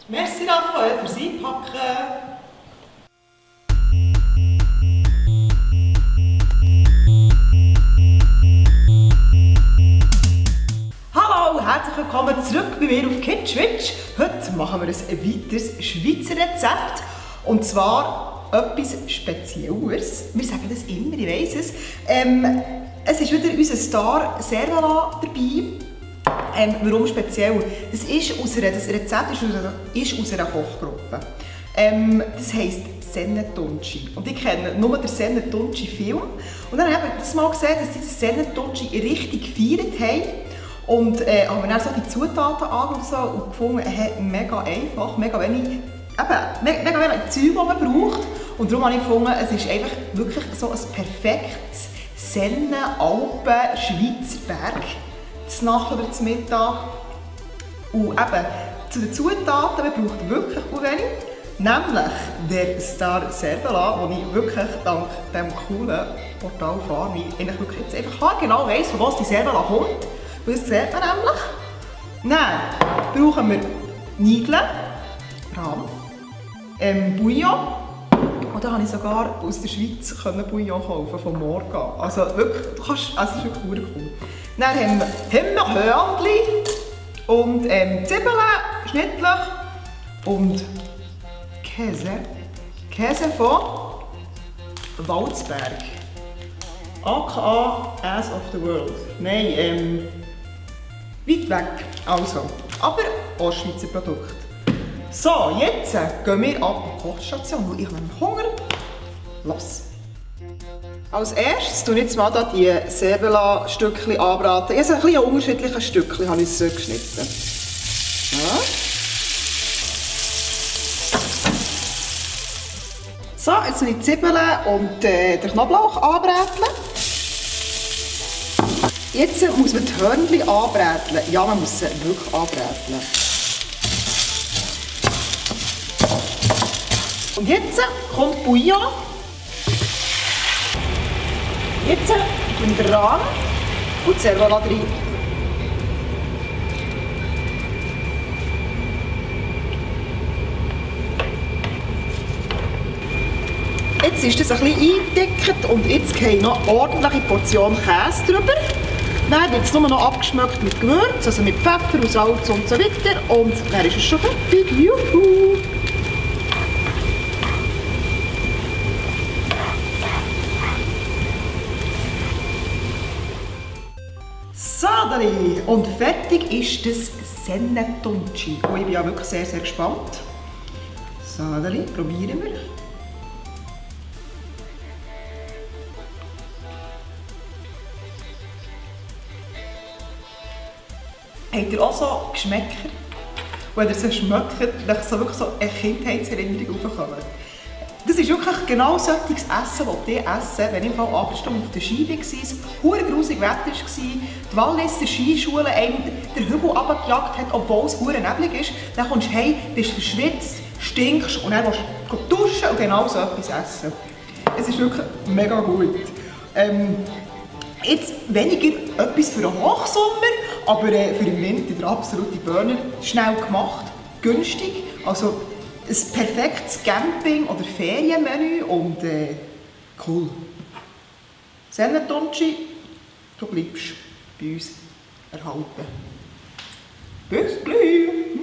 Merci Raphael fürs Einpacken. Hallo und herzlich willkommen zurück bei mir auf KidSwitch. Heute machen wir ein weiteres Schweizer Rezept. Und zwar etwas Spezielles. Wir sagen das immer, ich weiss es. Es ist wieder unser Star Servala dabei. Warum speziell? Das Rezept ist aus einer Kochgruppe. Das heisst Sennetunci. Und ich kenne nur den Sennetunci-Film. Und dann habe ich das mal gesehen, dass sie das Sennetunci richtig gefeiert haben. Und haben wir dann so die Zutaten angeschaut und gefunden, mega einfach, mega wenig Zeug, die man braucht. Und darum habe ich gefunden, es ist einfach wirklich so ein perfektes Alpen-Schweizer Berg zu Nacht oder zu Mittag. Und eben zu den Zutaten, man braucht wirklich wenig. Nämlich der Star Servala, den ich wirklich dank diesem coolen Portal Farmi eigentlich wirklich jetzt einfach genau weiss, von was die Servala kommt. Das sieht man nämlich. Dann brauchen wir Nudeln, Rahm, Bouillon. Und da konnte ich sogar aus der Schweiz Bouillon kaufen, von Morga. Also wirklich, es ist wirklich cool. Dann haben wir Hörnchen und Zwiebeln, schnittlich und Käse. Käse von Waldsberg. aka Ass of the World. Nein, weit weg. Also, aber auch Schweizer Produkt. So, jetzt gehen wir ab die Kochstation, weil ich habe Hunger. Los! Als erstes tue ich jetzt mal die Servala-Stückchen anbraten. Ich habe ein bisschen unterschiedliche Stückchen habe ich so geschnitten. Ja. So, jetzt tue ich die Zwiebeln und den Knoblauch anbraten. Jetzt muss man die Hörnchen anbraten. Ja, man muss sie wirklich anbraten. Und jetzt kommt Bouillon. Jetzt tue ich den Rahm und die Servala rein. Jetzt ist das ein bisschen eingedeckt und jetzt kommt noch eine ordentliche Portion Käse drüber. Dann wird es nur noch abgeschmeckt mit Gewürz, also mit Pfeffer und Salz und so weiter. Und dann ist es schon fertig. Juhu! Sadeli! Und fertig ist das Sennetunci. Und ich bin ja wirklich sehr, sehr gespannt. Sadeli, probieren wir. Habt ihr auch so Geschmäcker, wenn ihr sie schmeckt, dass so wirklich so eine Kindheitserinnerung aufkommt? Das ist wirklich genau solches Essen, das ich esse, wenn ich im Fall 8 Stunden auf der Ski war, es verdammt grusig Wetter war, die Walliser Skischule einem den Hügel runtergejagt hat, obwohl es verdammt neblig ist. Dann kommst du heim, bist verschwitzt, stinkst und dann willst du duschen und genau so etwas essen. Es ist wirklich mega gut. Jetzt weniger etwas für den Hochsommer, aber für den Winter der absolute Burner. Schnell gemacht, günstig, also ein perfektes Camping- oder Ferienmenü und cool. Sennetunci, du bleibst bei uns erhalten. Bis gleich!